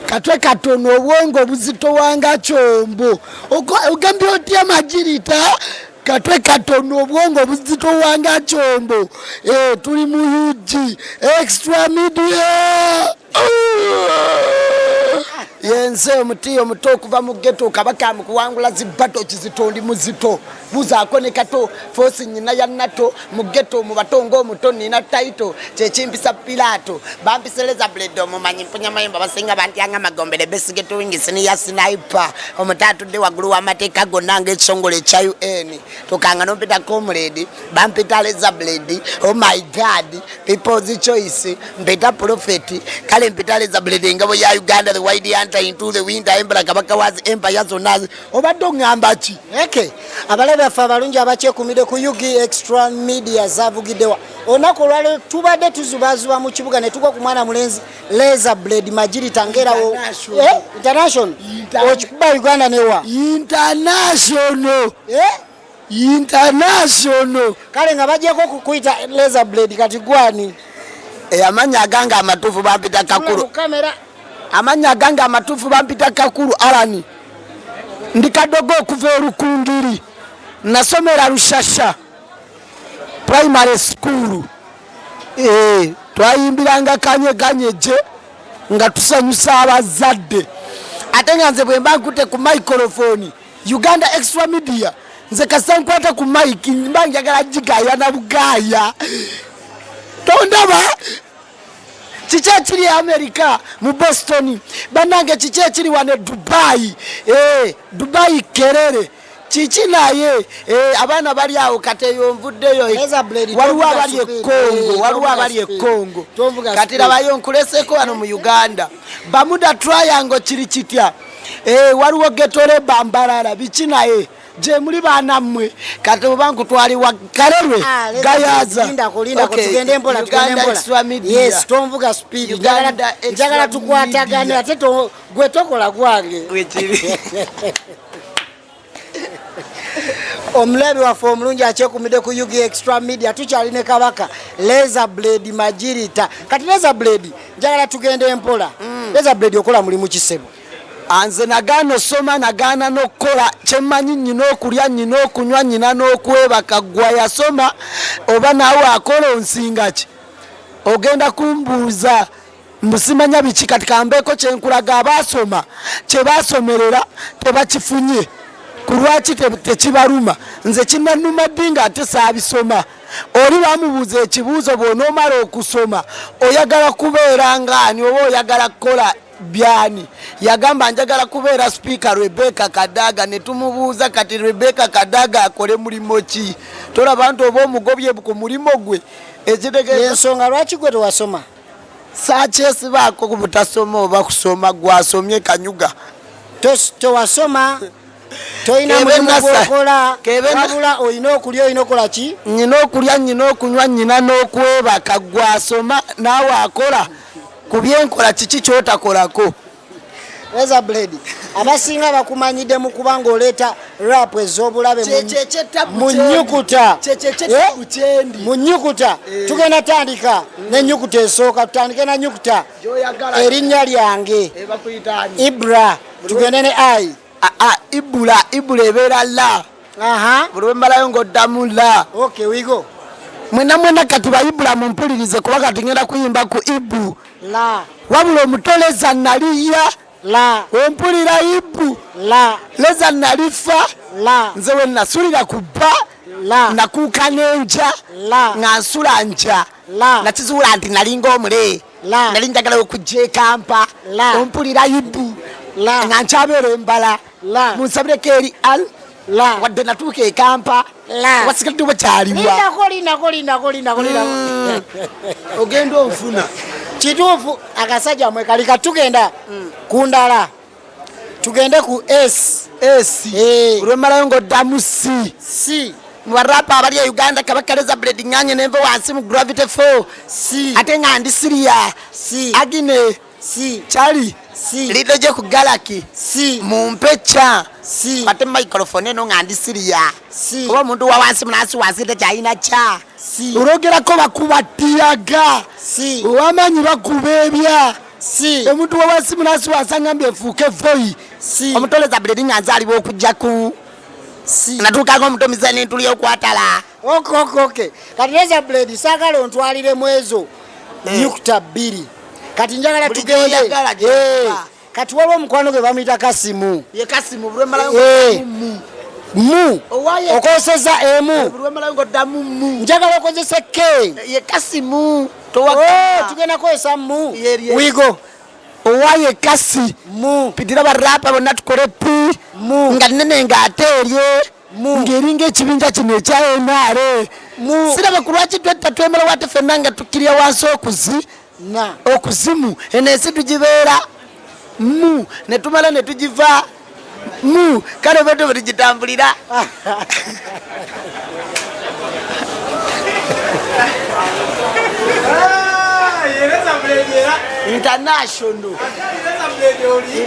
Katwe katono, obwongo buzitowanga kyombo. Ogambye otya Magirita? Katwe katono, obwongo buzitowanga kyombo. Tuli mu UG Extra Media. Yenze omuti omuto okuva mu ghetto, kabaka mu kuwangula zibato kizito, ndi muzito buzaako ne kato fosi nyina ya nato mu ghetto mu bato ng'omuto nina title kyekimpisa Pilato bampise Razor Blade omumanyi mpunya mayimba basinga bantyanga magombere besige tuwingi siniya sniper omuto atudde waggulu w'amateeka gonna ng'ekitongole ekya UN tokanga nompita comrade bampita Razor Blade. Oh my God, people's choice, mpita prophet, kale mpita Razor Blade, engabo ya Uganda, the wide hunter into the winter embra kabaka wazi empire zonna. Obadde oŋŋamba ki? Eke abalabi baffe abalungi abakyekumidde ku UG Extra Media, zavugiddewa olunaku olwaleero tubadde tuzubazuba mu kibuga ne tugwa ku mwana mulenzi Razor Blade Magirita ngerawo. International. International. Okikuba Uganda newa? International. Eh? International. Kale nga bajjako okukuyita Razor Blade, kati gwani? Amannya agange amatuufu bampita Kakulu. Kamera. Amannya agange amatuufu bampita Kakulu Alani, ndi kadogo okuva Olukungiri, nasomera Lushasha Primary School. Twayimbiranga kanyeganyeje nga tusanyusa abazadde, ate nga nze bwe mba nkute ku microphone, Uganda Extra Media, nze kasita nkwata ku mic mba njagala gigaya na bugaaya. Tondaba kiki ekiri e America mu Boston, bannange, kiki ekiri wano e Dubai, Dubai kerere kiki naye, abaana bali awo kati eyo nvuddeyo. Razor Blade, waliwo tovuga abali e speed. Congo, waliwo Tovuga abali e speed. Congo. Tovuga Kati speed. labayo nkuleseko wano mu Uganda, Bermuda Triangle kiri kitya? Waliwo getore bambalala biki naye gye muli baanammwe, kati oba nkutwaliwa Kalerwe. Ah, Razor Gayaza. Blade, lindako, lindako, Okay, tugende mpola, tugende Uganda mpola. Extra Media. Yes, tonvuga speed. Uganda Extra Njagala tukwatagane. Media. Ate gwe tokola gwange. Wekiri. Omulabi waffe omulungi akyekumidde ku UG Extra Media, tukyali ne kabaka Razor Blade Magirita. Kati Razor Blade, njagala tugende empola. Razor Blade, okola mulimu kisebo? Nze nagaana osoma, nagaana n'okukola. Kyemmanyi, nyina okulya, nyina okunywa, nyina n'okwebaka. Gwa yasoma oba naawe akola onsinga ki? Ogenda kumbuuza mbusimanya biki? Kati kambeeko kyenkulaga, abaasoma kye baasomerera tebakifunye. Ku lwaki tekibaluma? Nze kinanuma ddi nga ate saabisoma? Oli bamubuuza ekibuuzo, bw'onoomala okusoma oyagala kubeera ngaani oba oyagala kukola byani? Yagamba, njagala kubeera Sipiika Rebecca Kadaga. Ne tumubuuza, kati Rebecca Kadaga akole mulimu ki? Tolaba nti oba omugobye ku mulimu gwe? Ekitegeeza Ensonga lwaki gwe tewasoma? Saakyesibaako ku butasoma oba kusoma. Gwasomye kanyuga. Tewasoma, tolina Kebe mulimu gwokola, wabula olina okulya, olina okukola ki? Nyina okulya, nyina okunywa, nyina n'okwebaka. Gwasoma naawe akola ku byenkola, kiki kyotakolako? Razor Blade, abasinga bakumanyidde mu kuba ng'oleeta rap ez'obulabe mu nnyukuta. Kyekyekyettabu kyendi. Mu nnyukuta. Tugenda tandika n'ennyukuta esooka, tutandike na nnyukuta Gy'oyagala. erinnya lyange. Bakuyitaani? Ibra, tugende ne I. Ibula, ibula ebeera la. Buli wemmalayo ng'oddamu la. Okay, we go. Mwena mwena kati bayibula mumpulirize, kuba kati ngenda kuyimba ku ibu. La. Wabula omutoleza naliya. La. Ompulira ibu? La. Leza nalifa. La. Nze we nasulira ku bba. La. Nakuuka n'enja. La. Nga nsula nja. La. Nakizuula nti nalinga omule. La. Nali njagala okujja ekampa. La. Ompulira ibu? La. Nga nkyabeera embala. La. Munsabireko eri al. La. Wadde natuuka ekampa. La. Wasigadde wakyaliwa? Lindako, lindako, lindako, lindako, lindako. Ogenda onfuna. Kituufu, akasajja mwe kali. Katugenda ku ndala, tugende ku S. S. Eh. Olwemmalayo ng'oddamu C. C. Mubarapa abali e Uganda, kabaka Razor Blade nganye nenva wansi mu gravity 4. C. Ate nga ndi siria. C. Agine. C. Kyali. C. Lido gye ku galaki. C. Mumpe kya. C. Ate microphone eno nga ndi siria. C. Oba omuntu wa wansi munansi wansi tekyalina kya. C. Olwogerako bakuba tiyaga. C. Owamanyi bakuba ebya. Si. Omuntu wawansi munansi wansangambye nfuuke voyi. Si. Omutoleza buledi nga nzaalibwa okujja ku Si. natuukanga omutomiza nentuli okwatala. Okay, kati Razor Blade, saagala ontwaliremu ezo nyukuta bbiri. Kati njagala Buli tugende. gy'oyagala gy'oyagala. Kati waliwo omukwano gwe bamuyita Kasimu. Ye Kasimu, buli lwemmalayo mu. Mu. Owaye. Okozeseza emu. Buli lwemmalayo ng'oddamu mu. Njagala okozese k. Ye Kasimu. Oh, tugenda kukozesa mu. Ye. Wigo. Owaye kasi. Mu. Pitira barapa bonna tukole pi. Mu. Nga nene ng'ate erye. Mu. Ng'eringa ekibinja kino ekya NRA. Mu. Siraba ku lwaki twetta twemala wate ffenna nga tukkirira wansi okuzi Na. Okuzimu eno ensi tugibeera mu ne tumala ne tugiva mu kale bwetu bwe tugitambulira. International.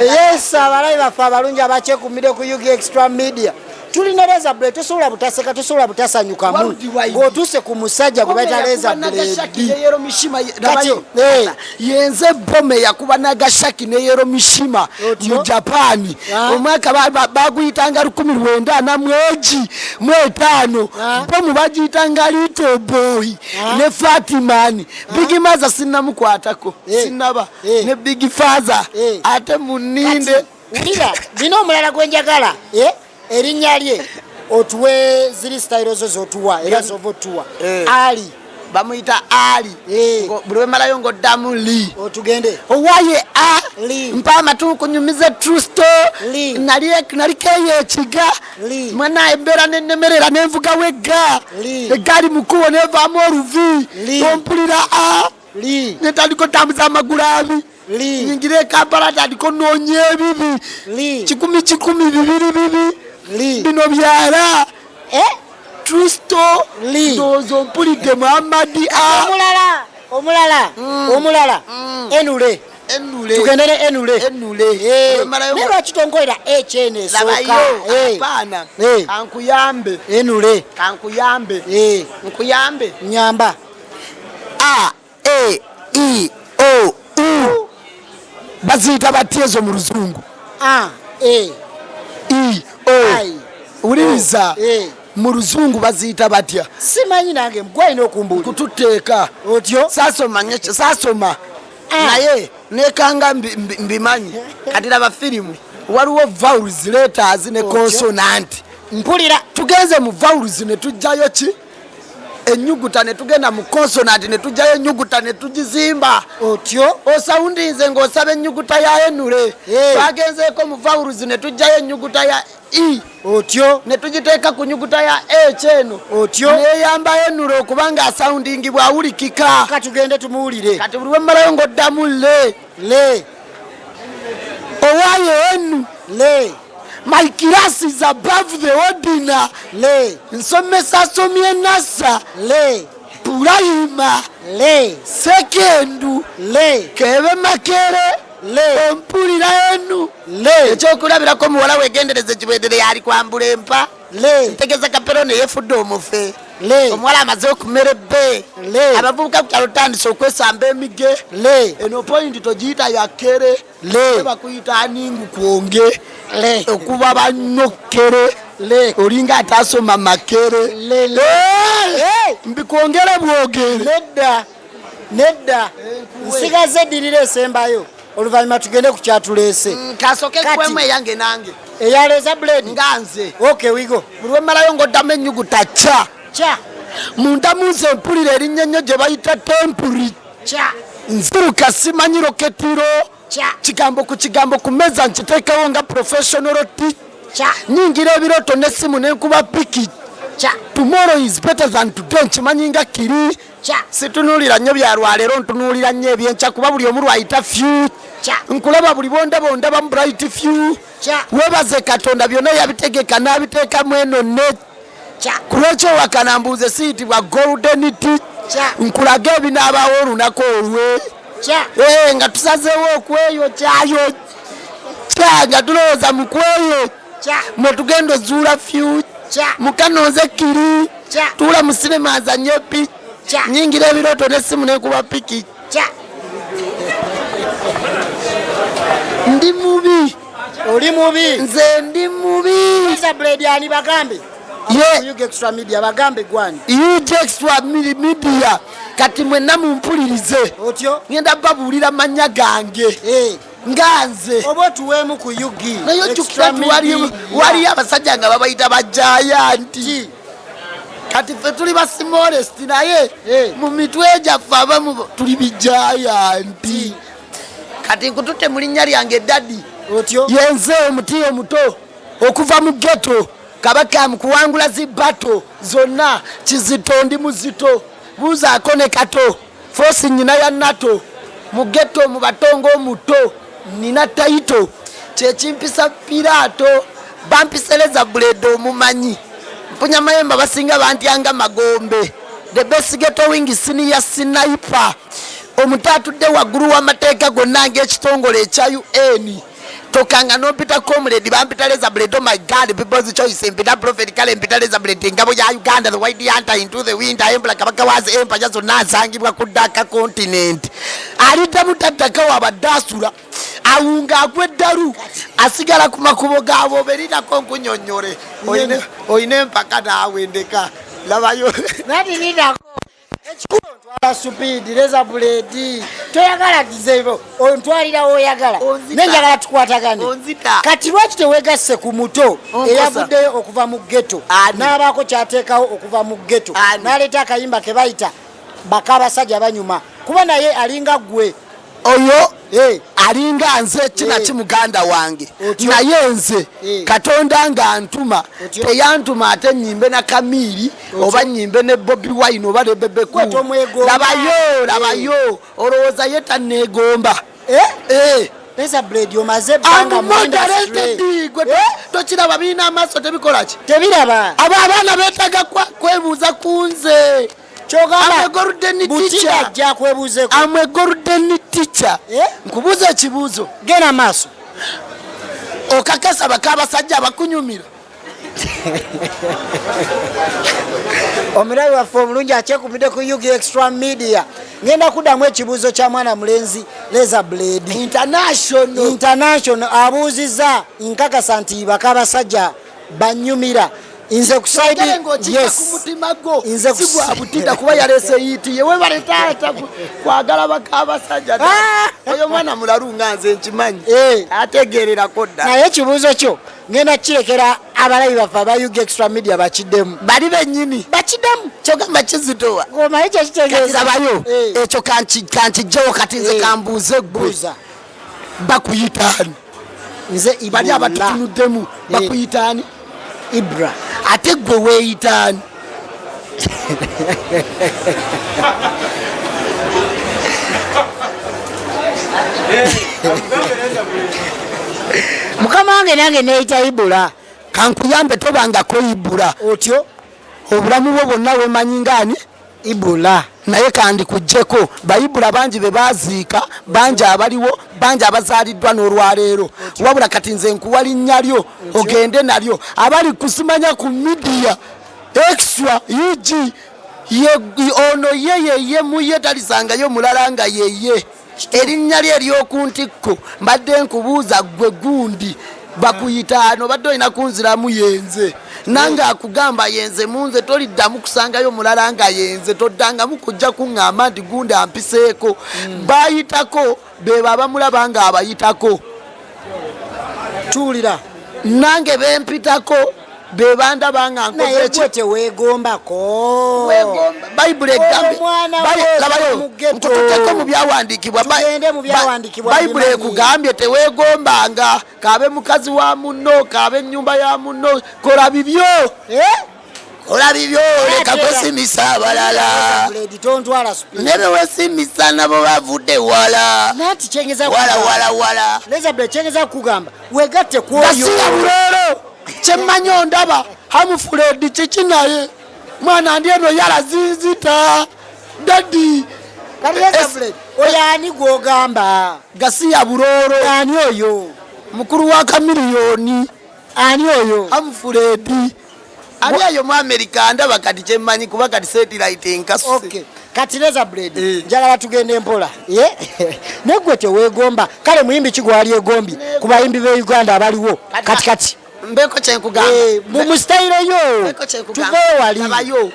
Yes, abalabi baffe abalungi abakyekumire ku UG Extra Media, tulina Razor Blade. Tosobola butaseka, tosobola butasanyukamu Worldwide. ng'otuuse ku musajja gwe bayita Razor Blade. Neyero Mishima. Kati, eh. Yenze bome yakuba Nagasaki ne Hiroshima. Otyo? Mu Japan. Ah. Omwaka baguyitanga 1945. Ah. Bomu bagiyitanga Little Boy Ah. ne Fatiman. Big Maza sinnamukwatako. Eh. Sinaba Eh. ne Big Father. Eh. Ate muninde. Kati, wulira, nina omulala gwe njagala, erinnya lye otuwe ziri sitayiro zo zotuwa era zova otuwa. Eh. Ali. Bamuyita Ali. Eh. Buli wemalayo ng'oddamu li. Otugende. Owaye a. Li. Mpa amatu kunyumize true story. Li. Nali keyo ekiga. Li. Mwana embeera nenemerera nenvugawo egga. Li. Eggaali mukubo nevaamu oluvi. Li. Ompulira a. Li. Netandika otambuza amagulu abi. Li. Nyingira ekampala tandika onoonya ebibi. Li. Kikumi kikumi bibiri bibi. Li. Bino byala. Eh? True story. Li. Ndowooza ompulidde Muhammadi a. Omulala, omulala, enule. Enule. Tugende ne enule. Enule. Eh. Wemalayo Naye lwaki tonkolera hn esooka? Labayo. Eh. Apaana. Eh. Kankuyambe. Enule. Kankuyambe. Eh. Nkuyambe. Nyamba. A e i o u baziyita batya ezo mu luzungu? A E I O. I. Wuliriza. Eh. Mu luzungu baziyita batya? Simanyi nange, gwalina okumbuulira. Kututeeka. Otyo. Sasoma nnyo, sasoma. Ah. Naye nekanga mbimanyi. Kati laba firimu, waliwo vowels, letters ne Otyo. consonant. Mpulira. Tugenze mu vowels ne tujjayo ki ennyuguta, ne tugenda mu consonant ne tujjayo ennyuguta ne tugizimba. Otyo. Osawundinze ng'osaba ennyuguta ya enule. Eh. Twagenzeeko mu vowels ne tujjayo ennyuguta ya e. Otyo. Ne tugiteeka ku nyuguta ya h eno. Otyo. Neyambayo enule okuba nga asawundingibwa awulikika. Katugende tumuwulire. Kati buli wemmalayo ng'oddamu le. Le. Owaye enu. Le. My class is above the ordinary. Le. Nsomesa somye nasa. Le. Pulayima. Le. Sekendu. Le. Kebe makere. Le. Ompulira enu. Le. Ekyokulabirako muwala wegendereze kibwedere yali kwambula empa. Le. Ntegeza kapero neyefudde omufe. Le. Omuwala amaze okumera ebbe. Le. Abavubuka ku kyalo tutandise okwesamba emige. Le. Eno pointi togiyita yakere. Le. Bakuyita aningu kwonge. Le. Okuba bannokere. Le. Olinga atasoma makere. Le, le. Eh! Mbikwongere bwogere. Nedda, nedda, nsigaze eddirira esembayo, oluvannyuma tugende ku kyatuleese. Kasoke. Kati. Kwemu eyange nange. Eya Razor Blade. Nga nze. Okay, wigo. Buli wemmalayo ng'oddamu ennyuguta kya. Kya. Munda munze mpulira erinnya ennyo gye bayita tempuri. Kya. Nziruka simanyi roketiro. Kya. Kigambo ku kigambo ku meza nkiteekawo nga professional ti. Kya. Nyingira ebirooto n'essimu nenkuba piki. Kya. Tomorrow is better than today, nkimanyi nga kiri. Kya. Situnuulira nnyo byalwaleero, ntunuulira nnyo ebyenkya kuba buli omu lwayita few. Kya. Nkulaba buli bondaba mu bright few. Kya. Webaze Katonda byonna yabitegeka n'abiteekamu eno ne. Kya. Ku lwekyo wakana mbuuze siyitibwa golden t. Kya. Nkulage ebinaabaawo olunaku olwe. Kya. Eh, nga tusazeewo okweyo kyayo kya nga tulowooza mu kweyo. Kya. Mwe tugenda ozuula few. Kya. Mukanonze kiri. Kya. Tuula mu sinema nzanye pi. Kya. Nyingira ebirooto n'essimu nekuba piki. Kya. Ndi mubi. Oli mubi. Nze ndi mubi. Razor Blade ani bagambe? Ye. UG Extra Media bagambe gwani? UG Extra Media kati mwenna mumpulirize. Otyo? Ngenda babuulira mannya gange. Eh. Nga nze. Oba otuweemu ku UG. Naye ojjukira nti waliyo abasajja nga babayita ba giant. Kati ffe tuli ba smallest naye mu mitwe gyaffe abamu tuli bi giant. Kati nkututte mu linnya lyange daddy. Otyo? Yenze omuti omuto okuva mu ghetto. Kabaka mu kuwangula zi battle zonna kizito ndi muzito. Buuzaako ne kato. Fosi nnyina ya NATO. Mu ghetto mu bato ng'omuto. Nina title kye kimpisa Piraato. Bampisereza Blade omumanyi. Mpunya mayemba basinga bantyanga magombe. The best ghetto wing senior sniper. Omuto atudde waggulu w'amateeka gonna ng'ekitongole ekya UN. Tokanga n'ompita comrade, bampita Razor Blade, oh my God, people's choice, mpita prophet kale mpita Razor Blade, engabo ya Uganda, the white hunter into the winter, embula kabaka wazi empire zonna asangibwa ku dark continent. Aliddamu taddako wabadde asula, awunga agwa eddalu, asigala ku makubo gaabo, berinako nkunyonnyole. Oyina empaka naawe ndeka, labayo. Nati lindako. Ekikulu ontwala supidi, Razor Blade. Toyagala dizebo, ontwalira w'oyagala. Onzita. Naye njagala tukwatagane. Onzita. Kati lwaki teweegasse ku muto Onkosa. eyavuddeyo okuva mu ghetto? Ani? N'abaako ky'ateekawo okuva mu ghetto. Ani? N'aleeta akayimba ke bayita bakabasajja banyuma. Kuba naye alinga ggwe. Oyo alinga nze kina ki muganda wange. Otyo. Naye nze Katonda nga ntuma, Otyo. teyantuma ate nnyimbe na Kamiri, Otyo. oba nnyimbe ne Bobi Wine oba ne Bebe Cool. Gwe tomwegomba. Labayo, labayo. Olowooza ye tanneegomba. Razor Blade omaze ebbanga I'm mu industry. moderated. Gwe tokiraba birina amaaso tebikola ki? Tebiraba. Abo abaana beetaaga kwebuuza ku nze. Kyogamba I'm a golden Buti teacher. ajja kwebuuzeeko. I'm a golden teacher. Nkubuuza ekibuuzo. Genda maaso. Okakasa baka abasajja abakunyumira. Omulabi waffe omulungi akyekumidde ku UG Extra Media. Ngenda kuddamu ekibuuzo kya mwana mulenzi Razor Blade. International. International abuuzizza nkakasa nti baka abasajja banyumira. Nze ku side, Kyogere ng'okijja yes. ku mutima gwo. Nze ku Si gwa butida kuba yaleese yiiti ye. Webale taata kwagala baka abasajja. Oyo mwana mulalu nga nze nkimanyi. Ategeererako dda. Naye ekibuuzo kyo ngenda kirekera abalabi baffe aba UG Extra Media bakiddemu. Bali bennyini. Bakiddemu. Kyogamba kizitowa. Ng'omanyi kye kitegeeza. Kati labayo, ekyo kankijjewo kati nze kambuuze ggwe. Buuza. Bakuyita ani? Nze Ibula. Bali abatutunuddemu, bakuyita ani? Ibra. Ate ggwe weeyita ani? Mukama wange nange neeyita Ibula. Kankuyambe tobangako Ibula. Otyo? Obulamu bwo bwonna weemanyi ng'ani? Ibula. Naye kandikuggyeko Bayibula bangi be baaziika, bangi abaliwo, bangi abazaaliddwa n'olwaleero. Wabula kati nze nkuwa linnya lyo, ogende nalyo. Abali kusimanya ku media, Extra, UG, ye, ono ye, ye, ye, mu ye talisangayo mulala nga ye, ye. Erinnya lye ery'oku ntikko, mbadde nkubuuza ggwe gundi, bakuyita ano, obadde olina kunziramu yenze. Nange akugamba yenze munze, toliddamu kusangayo mulala nga yenze, toddangamu kujja kuŋŋamba nti gundi ampiseeko. Baayitako, be baba mulaba nga abayitako. Tuwulira. Nange bempitako, be bandaba nga nkoze Naye ki? gwe teweegombako. Weegomba. Bayibuli egambye, Omwana we labayo, mu ghetto. nkututteko mu byawandiikibwa. Tugende mu byawandiikibwa Bayibuli bimanyi. ekugambye teweegombanga, kaabe mukazi wa munno, kaabe ennyumba ya munno, kola bibyo. Kola bibyo, leka Ate era- kwesimisa abalala. Blade, tontwala speed. Ne be weesimisa nabo bavudde wala. Nanti kyengeza Wala, kugamba. wala, wala. Razor Blade, kyengeza kugamba, weegatte ku oyo. Gasiya buleero. Kyemmanyi ondaba, Hamufuledi kiki naye? Mwana ndi eno yala zinzita. Daddy. Kati Razor Blade, oyo ani gw'ogamba? Gasiya buloolo. Ani oyo? Mukulu wa Kamiliyoni. Ani oyo? Hamufuledi. Ali eyo mu Amerika ndaba kati kyemmanyi kuba kati satellite enkasuse. Okay. Kati Reza Blade, njagala tugende mpola. Ye negwe teweegomba. Kale muyimbi ki gwali egombye ku bayimbi b'e Uganda abaliwo kati kati? Mbeko kyenkugamba. Mu sitayiro yo. Mbeko kyenkugamba. Tuveeyo wali. Labayo.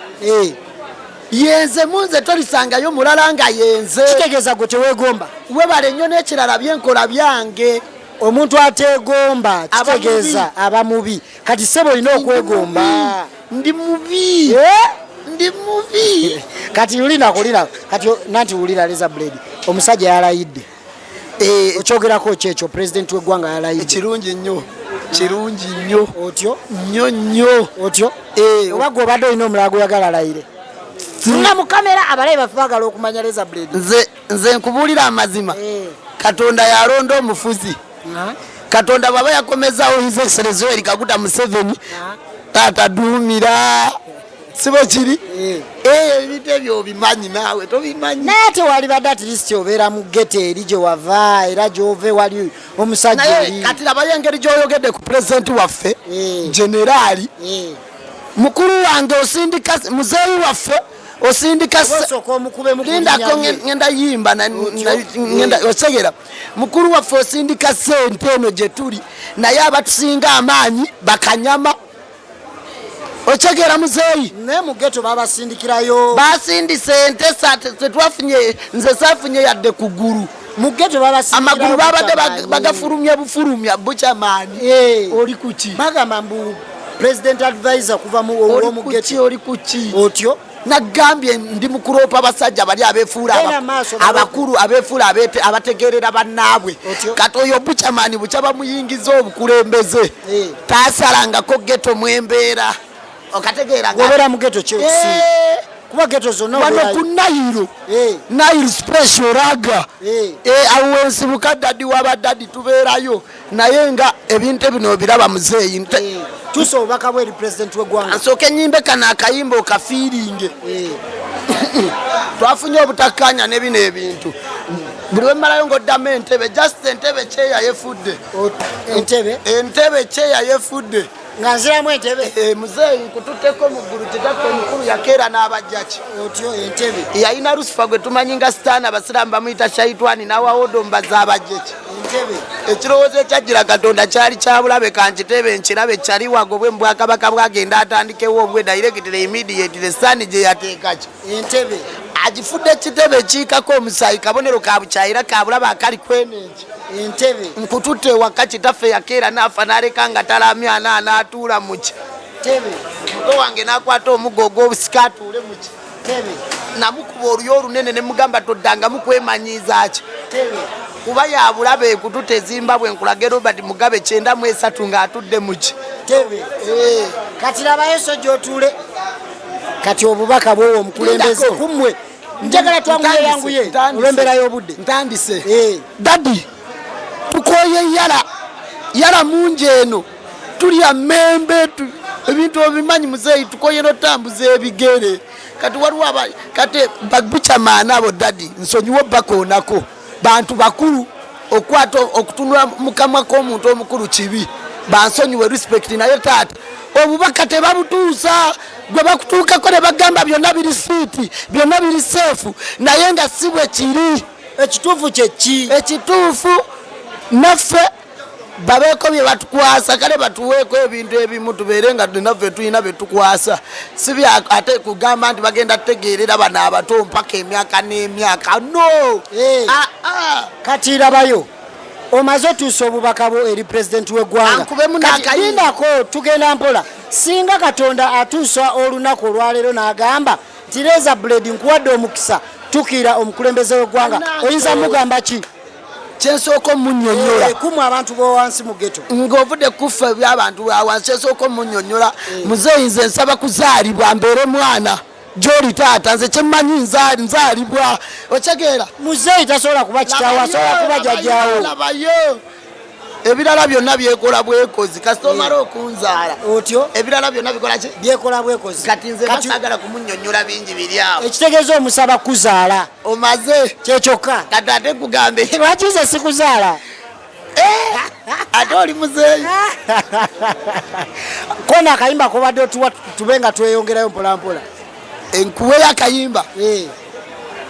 Yenze munze tolisangayo mulala nga yenze. Kitegeeza gwe teweegomba. Webale nnyo. N'ekirala, byenkola byange. Omuntu ateegomba Aba kitegeeza aba mubi. Kati ssebo, olina okwegomba. Ndi mubi. Eh? Ndi mubi. Kati ulinako lina kati nanti wulira, Reza Blade, omusajja yalayidde. Okyogerako ki ekyo? Pulezidenti w'eggwanga yalayidde. Kirungi nnyo, kirungi nnyo. Otyo? Nnyo nnyo. Otyo? Oba gwe obadde olina omulala gweyagala alayire nga mu kamera? Abalayi baffe baagala okumanya, Reza Blade. Nze nkubuulira amazima. Katonda yalonda omufuzi. Katonda bwaba yakomezawo His Excellency Yoweri Kaguta Museveni, taata duumira, sibo kiri. Ebintu ebyo obimanyi, naawe tobimanyi. Naye ate walibadde at least obeera mu ghetto eri gye wava, era gyova wali omusajja Naye eri. kati labayo engeri gy'oyogedde ku pulezidenti waffe, generaali mukulu wange, osindika muzeeyi waffe, osindika Osooka omukubemu ku lindako. linnya lye. Ngenda yimba ngenda osegera mukulu waffe, osindika sente eno gye tuli, naye abatusinga amaanyi bakanyama. Okyegera muzeeyi? Naye mu ghetto babasindikirayo. Basindise ente tetwafunye, nze saafunye yadde kugulu. Mu ghetto babasindikirayo. Amagulu babadde Bukyamaanyi. bagafulumya bufulumya bukyamaani. Oli kuki? Bagamba mbu president advisor kuva mu Oli omu kuki? ghetto. Oli kuki? Otyo? Nagambye ndi mukuloopa basajja bali abeefuula Genda maaso, abakulu, abeefuula abategeerera bannaabwe. Otyo? Kati oyo bukyamaani bukya bamuyingiza obukulembeze, tasalangako ghetto mwembeera. Okategeera nga- Obeera mu ghetto kyekusinga? Kuba ghetto zonna Wano obeerayo. ku Nairo. Nairo special raga. Awo wensibuka, daddy w'abadaddy, tubeerayo. Naye nga ebintu bino obiraba muzeeyi. Tuusa obubaka bwe eri pulezidenti w'eggwanga. Nsooke nyimbe kano akayimba okafiiringe. Twafunye obutakkanya ne bino ebintu. Buli wemmalayo ng'oddamu entebe, just entebe kyeya yefudde. Entebe? Entebe kyeya yefudde. Nga nziramu entebe. Muzeeyi, nkututteko mu ggulu. Kitaffe omukulu yakeera n'abajjaki. Otyo, entebe? Yalina Lusifa gwe tumanyi nga Sitaani, abasiraamu bamuyita Shaitwani, n'awawodo mbaza abajjaki. Entebe. Ekirowoozo ekyajjira Katonda kyali kyabulabe. Kankitebe nkirabe kyali wagobwe mu bwakabaka, bwagenda atandikewo obwe directly, immediately. Sitaani gye yateekaki. Entebe. Agifudde ekitebe ekiikako omusaayi, kabonero ka bukyayira kabulabe akali kwenenki. Entebe. Nkututte ewaka. Kitaffe yakeera n'afa n'aleka nga talamya ana n'atuula muki. Tebe. Muto wange n'akwata omuggo ogw'obusika atuule muki. Tebe. Namukuba oluyo olunene ne mugamba, toddangamu kwemanyiiza ki. Tebe. Kuba yabulabe ekututa Ezimbabwe. Nkulage Robert Mugabe 93 ng'atudde muki. Tebe. Kati labayo so gyotuule. Kati obubaka bwowo omukulembeze Lindako. kummwe, njagala twanguye yanguye olw'embeera y'obudde. Ntandise. Eh. Daddy, tukoye yala yala mungi eno, tulya mmembe, ebintu obimanyi muzeeyi, tukoye notambuza ebigere. Kati waliwo kati babukyamaana abo, daddy, nsonyiwe bakoonako bantu bakulu. Okwata okutunula mukamwa k'omuntu omukulu kibi, bansonyiwe, respect. Naye taata, obubaka tebabutuusa. Gwe bakutuukako ne bagamba byonna biri sweet, byonna biri safe, naye nga si bwe kiri. Ekituufu kyeki? Ekituufu naffe babeeko bye batukwasa. Kale batuweeko ebintu ebimu tubeere nga naffe tulina bye tukwasa, si bya ate kugamba nti bagenda tutegeerera bano abato mpaka emyaka n'emyaka. No. Eh. Ah, ah. Kati rabayo, omaze otuusa obubaka bwo eri pulezidenti w'eggwanga. Ankubemu Kati n'akayimba. lindako, tugenda mpola. Singa Katonda atuusa olunaku olwaleero n'agamba nti, "Reza Blade, nkuwadde omukisa, tukiira omukulembeze w'eggwanga," Bannange. oyinza mugamba ki? Kyensooka omunyonyola, Eh, kumu abantu b'owansi mu ghetto. Ng'ovudde kufa ebyabantu bawansi, kyensooka omunyonyola muzeeyi, nze nsaba kuzaalibwa mbeere mwana gyoli taata. Nze kyemmanyi nzaalibwa, okyegeera? Muzeeyi tasobola kuba kitaawo, asobola kuba jjajjaawo. Labayo, ebirala byonna byekola bwekozi kasita omala okunzaala. Otyo? Ebirala byonna bikola ki? Byekola bwekozi. Kati nze Kati basaagala kumunyonyola bingi biri awo. Ekitegeeza omusaba kuzaala. Omaze. Kyekyokka. Kati ate kugambe. Lwaki nze sikuzaala? Ate oli muzeeyi. Kona akayimba kobadde otuwa, tube nga tweyongerayo mpolampola. Enkuweyo akayimba. Eh.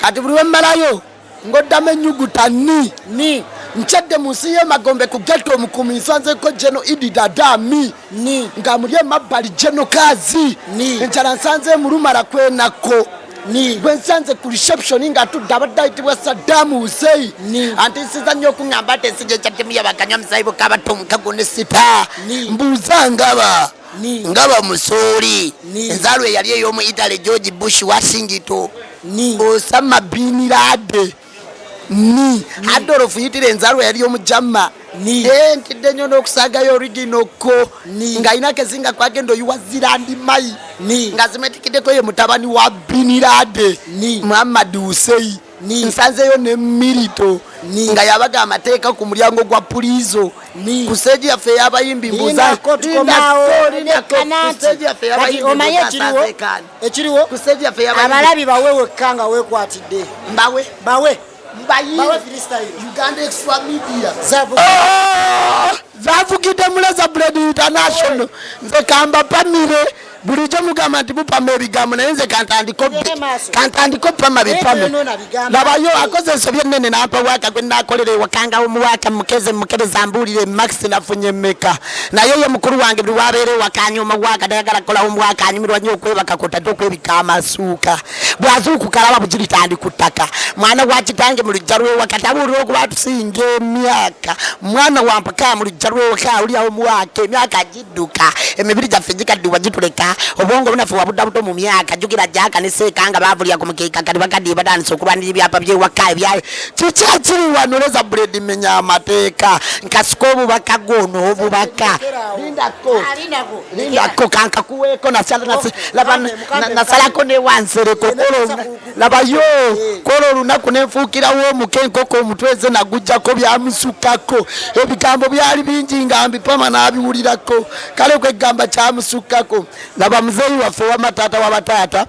Kati buli wemmalayo ng'oddamu ennyuguta ni Ni. Nkyadde mu nsi y'emagombe ku ghetto, omukumi nsanzeko Geno Idi Dada mi Ni. Nga muli emabbali Geno Kazi. Ni. Enjala nsanze emulumala kwenako. Ni. Gwe nsanze ku reception ng'atudde abadde ayitibwa Saddam Hussein. Ni. Antiisiza nnyo okuŋŋamba nti ensi gyekyaddemu yabakanywa musayi bukaabatta omukago ne sita. Ni. Mbuuza ngaba Ni. ngaba musooli Ni. enzaalwa eyali ey'omu Italy, George Bush Washington. Ni. Osama bin Laden ni Adolf Hitler, enzaalwa yali omujamma. Ni. Eh, ntidde nnyo n'okusaagayo originoko Ni. ng'alina kezinga kwagenda oyiwa zirandi mayi Ni. nga zimetikiddeko ye mutabani wa bin Laden. Ni. Muhammad Hussein. Ni. Nsanzeyo ne Milito Ni. nga yabaga amateeka ku mulyango gwa pulizo. Ni. Ku stage yaffe ey'abayimbi mbuuza. Lindako, tukomaawo. Lindako, lindako. Ku Kananti. stage yaffe Kati ey'abayimbi omanyi mbuuza ekiriwo? asanze kaani. Ekiriwo, Ku stage yaffe ey'abayimbi. Abalabi bawe wekka nga weekwatidde. Mbawe. Bawe. Mbayi. Bawe freestyle. Uganda Extra Media. Zavu. Oh! Zavugidde muleza Blade International. Nze kamba pamire, bulijjo mugamba nti mupama ebigambo, naye nze Tugende maaso. kantandike opama Naye bipame. toyonoona bigambo. Labayo akoze ensobi ennene nampa waaka gwe nakolera ewakanga omuwaaka mukeze mukebeza mbuulire max nafunye mmeka. Naye ye mukulu wange buli wabeera ewaka anyuma waaka, tayagala kukolawo omuwaaka, anyumirwa nnyo okwebaka kotadde okwebika amasuuka. Bw'azuukuka alaba bugiritandi ku ttaka. Mwana wa kitange mu luggya lw'ewaka tabuulira okuba tusinga emyaka. Mwana wampaka mu luggya lw'ewaka awulirawo omuwaaka, emyaka gidduka, emibiri gyaffe gikaddiwa gituleka, obwongo bunaffe wabudda buto mu myaka. Jjukira Jaaka ne Seeka nga baavulira ku mukeeka, kati bakaddiye batandise okulwanira ebyapa by'ewaka ebya kiki ekiri wano. Leza Buledi, menya amateeka nkasika obubaka gwono obubaka. Lindako. Ah, lindako. Lindako kankakuweeko. Okay. Laba, Mukambe, mukambe, nasalako newansereko. Nasa Labayo. Eh. Kola olunaku nenfuukirawo omuka enkoko omutweze nagujjako byamusukako. Ebigambo byali bingi nga mbipama n'abiwulirako, kale kwegamba kyamusukako. Laba muzeeyi waffe wamataata wabataata,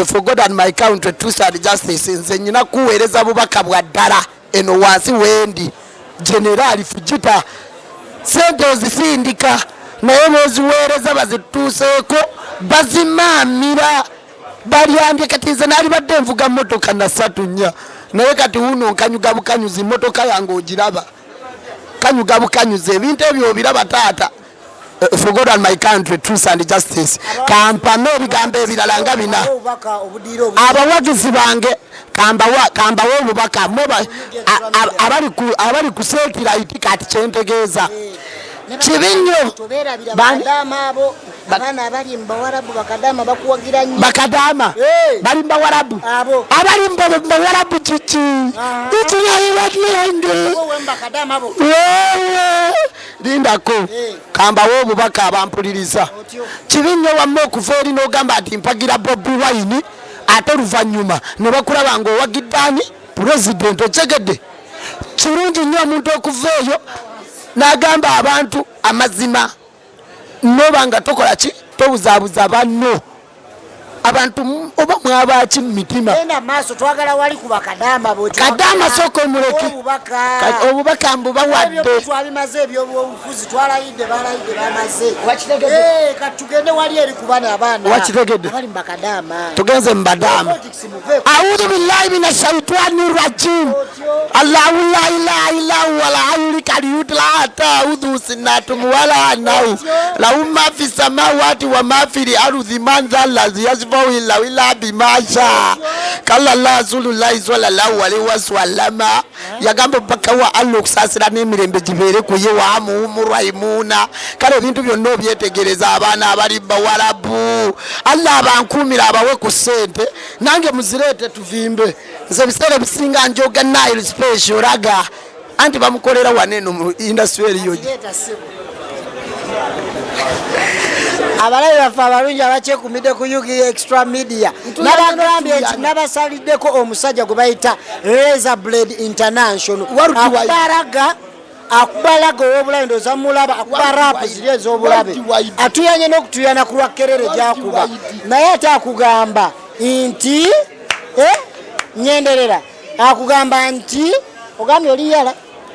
for God and my country, truth and justice. Nze nyina kuweereza bubaka bwa ddala eno wansi wendi. Generaali Fujita, sente ozisindika naye boziweereza bazituuseeko bazimaamira balyambye. Kati nze naalibadde nvuga motoka nasatu nnya, naye kati wuno nkanyuga bukanyuzi. Motoka yange ogiraba, kanyuga bukanyuzi. Ebintu ebyo obiraba taata. For God and my country, truth and justice. Kampame ebigambo ebirala nga bina. Obubaka obudiira Abawagizi bange kambawa obubaka. Mwe abali ku satellite, kati kyentegeeza kibi nnyo. Tobeerabira Bani? bakadaama abo, abaana abali mu Bawarabu, bakadaama bakuwagira nnyo. Bakadaama. Hey! Bali mubawarabu. Abo. Abali mubawarabu kiki? Ah. Kikibaibadlenge. Wowe mu bakadaama abo. Wewe lindako. Hey. Kambawo obubaka abampuliriza. Otyo. Kibi nnyo wamma okuva eri n'ogamba nti mpagira Bobi Wine, ate oluvannyuma ne bakulaba ng'owagidde ani? Pulezidenti. Okyegedde? Kirungi nnyo omuntu okuva eyo n'agamba abantu amazima, noba nga tokola ki, tobuzaabuza banno abantu. Oba mwabaki mu mitima? Genda maaso, twagala wali ku bakadaama bo. Kadaama sooka omuleke. Obubaka. Obubaka mbubawadde. Ebyo twabimaze, ebyobufuzi twalayidde, balayidde, bamaze. Wakitegedde? Eh, kati tugende wali eri ku bano abaana Wakitegedde? abali mu bakadaama. Tugenze mu badaama. Politics muveeko. Audhu billahi min ashaitani rajim. Allahu la ilaha illa huwa alhayyul qayyum, la ta'udhu sinatun wala nawm, lahu ma fi samawati wa ma fi al-ardi, man dha alladhi yashfa'u illa bima sha. Kala rasulullahi sallallahu alaihi wasallama yagamba, obubaka wa Allah okusaasira n'emirembe gibeere ku ye, wamuhumurwaimuna. Kale ebintu byonna obyetegereza. Abaana abali Bawarabu, Allah abankuumira, abawe ku ssente, nange muzireete tuvimbe. Nze ebiseera ebisinga njoga Nile Special raga, anti bamukolera wano eno mu industry eriyo. Leeta ssebo. Abalabi baffe abalungi abakyekumidde ku Ug Extra Media, nabagambye nti nabasaliddeko omusajja gwe bayita Razor Blade International. Worldwide. Akubaraga, akubalaga ow'obulabe, ndowooza mulaba akuba rap ziri ez'obulabe. Worldwide. Atuyanye n'okutuyana ku lwa kerere gyakuba. Worldwide. Naye ate akugamba nti nyenderera, akugamba nti ogambye oliyala.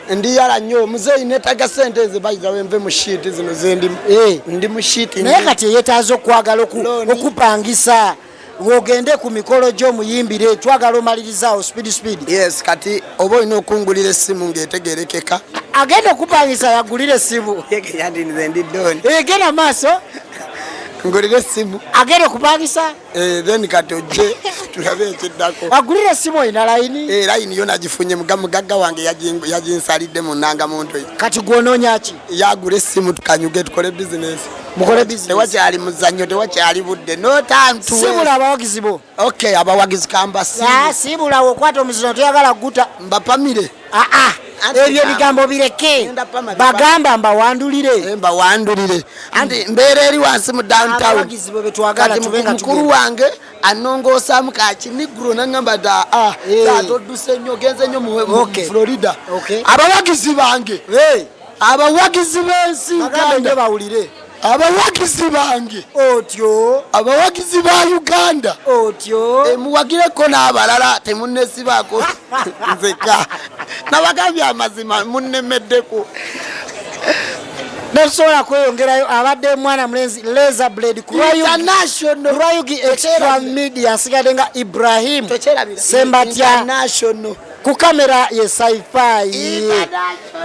Ndiyala nnyo muzeeyi, netaga sente ezo bayizawe nve mu shit zino zendimu. Eh. Ndi mu shit. Naye kati eyetaaza okwagala Looni. okupangisa. Wogende ku mikolo gy'omuyimbire, twagala omalirizaawo speed speed. Yes, kati oba olina okungulira essimu ng'etegerekeka. Agenda okupangisa yagulire essimu. Nze ndi doni. Genda maaso. Ngulira essimu. Agenda okupangisa. Then kati ojje tulabe ekiddako. Agulire essimu, olina layini? Layini yo nagifunye, mugagga wange yaginsalidde mu nnanga muntu. Kati gwonoonya ki? Yagula essimu, tukanyuge, tukole bizinesi. Mukole business. Tewakyali muzannyo, tewakyali budde, no time to waste. Sibula abawagizi bo. Okay, abawagizi kambasi. Sibula, okwata omuzino toyagala guta. Mbapamire. Aa, Anti ebyo gamba. ebigambo bireke. Ngenda pama. Bagamba mbawandulire. Mbawandulire anti mbeera eri wansi mu downtown. Abawagizi bo betwagala Kati tube nga mukulu tugenda. wange anongoosaamu kakiniguro, nagamba da ah, taata odduse nnyo, ogenze nnyo mu Florida. Abawagizi bange, abawagizi b'ensi Bagambe nnyo. Uganda, Bawulire. Abawagizi bange, Otyo. Abawagizi ba Uganda, Otyo. Muwagireko n'abalala, temunnesibaako nzeka. Nabagambye amazima, munnemeddeko. Netusobola kweyongerayo. Abadde mwana mulenzi Laser Blade ku International. Lwayugi Extra Media. Nsigadde nga Ibrahim Tokyerabira. Sembatya. International. Ku kamera ye Saifi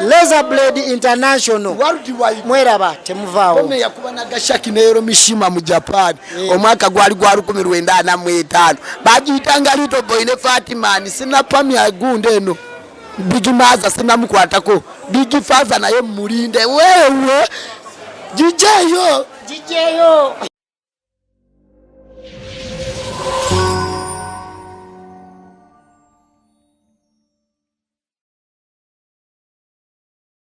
Laser Blade International. Worldwide. Mweraba, temuvaawo. Kome yakuba Nagasaki ne Hiroshima mu Japan. Omwaka gwali gwa 1945, bagiyitanga Little Boy ne Fatman. Sinapamya gundi eno Big Maza, sinamukwatako Big Father, naye mulinde wewe gijeyo. Gijeyo.